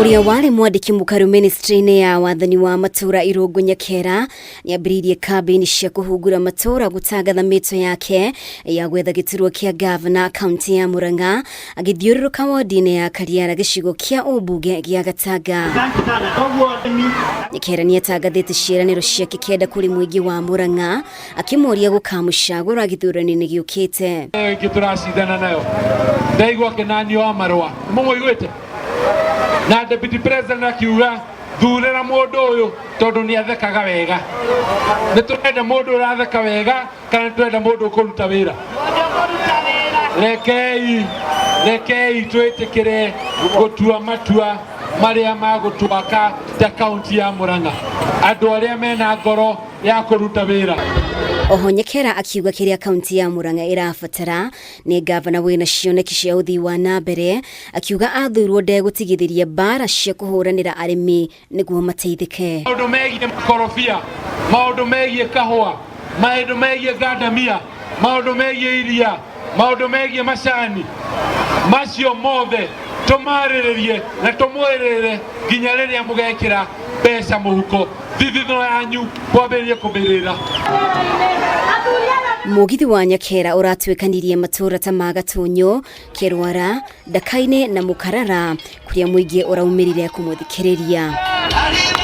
Ũrĩa warĩ mwandĩki mũkaru ministry-inĩ ya wathani wa matũũra Irũngũ Nyakera nĩambĩrĩirie kambĩini cia kũhungura matũũra gũtangatha mĩto yake ya gwetha gĩturwa kĩa gavana kaunti ya Murang'a agĩthiũrũrũka wodi-inĩ ya Kariara gĩcigo kĩa ũmbunge gĩa Gatanga. Nyakera nĩatangathĩte ciĩranĩro ciake kenda kũrĩ mũingĩ wa Murang'a akĩmoria gũkamũcagũra gĩthurano-inĩ gĩũkĩte. Ĩngĩ tũracindana nayo ndaigua kĩnanio wa marũa mũmũiguĩte na deputy president akiuga thurĩra mũndũ ũyũ tondũ nĩ athekaga wega. Nĩ tũrenda mũndũ ũratheka wega kana nĩ tũrenda mũndũ ũkũruta wĩra? Rekei rekei twĩtĩkĩre gũtua matua marĩa magũtwaka ta kaunti ya Murang'a, andũ arĩa mena ngoro ya kũruta wĩra. Oho Nyakera akiuga kĩrĩa kaunti ya Murang'a ĩrabatara nĩ ngavana wĩna cioneki cia ũthii wa na mbere, akiuga athurwo ndegũtigithĩria mbara cia kũhũranĩra arĩmi nĩguo mateithĩke. Maũndũ megiĩ makorobia, maũndũ megiĩ kahũa, maũndũ megiĩ ngandamia, maũndũ megiĩ iria, maũndũ megiĩ macani, macio mothe tũmarĩrĩrie na tũmwĩrĩre nginya rĩrĩa mũgekĩra mbeca mũhuko thithino yanyu kwambĩrĩrie kũmĩrĩra. Mũgithi wa Nyakera ũratuĩkanirie matũũra ta ma Gatũnyũ, Kĩrwara, Ndaka-inĩ na Mũkarara kũrĩa mũingĩ ũraumĩrire kũmũthikĩrĩria.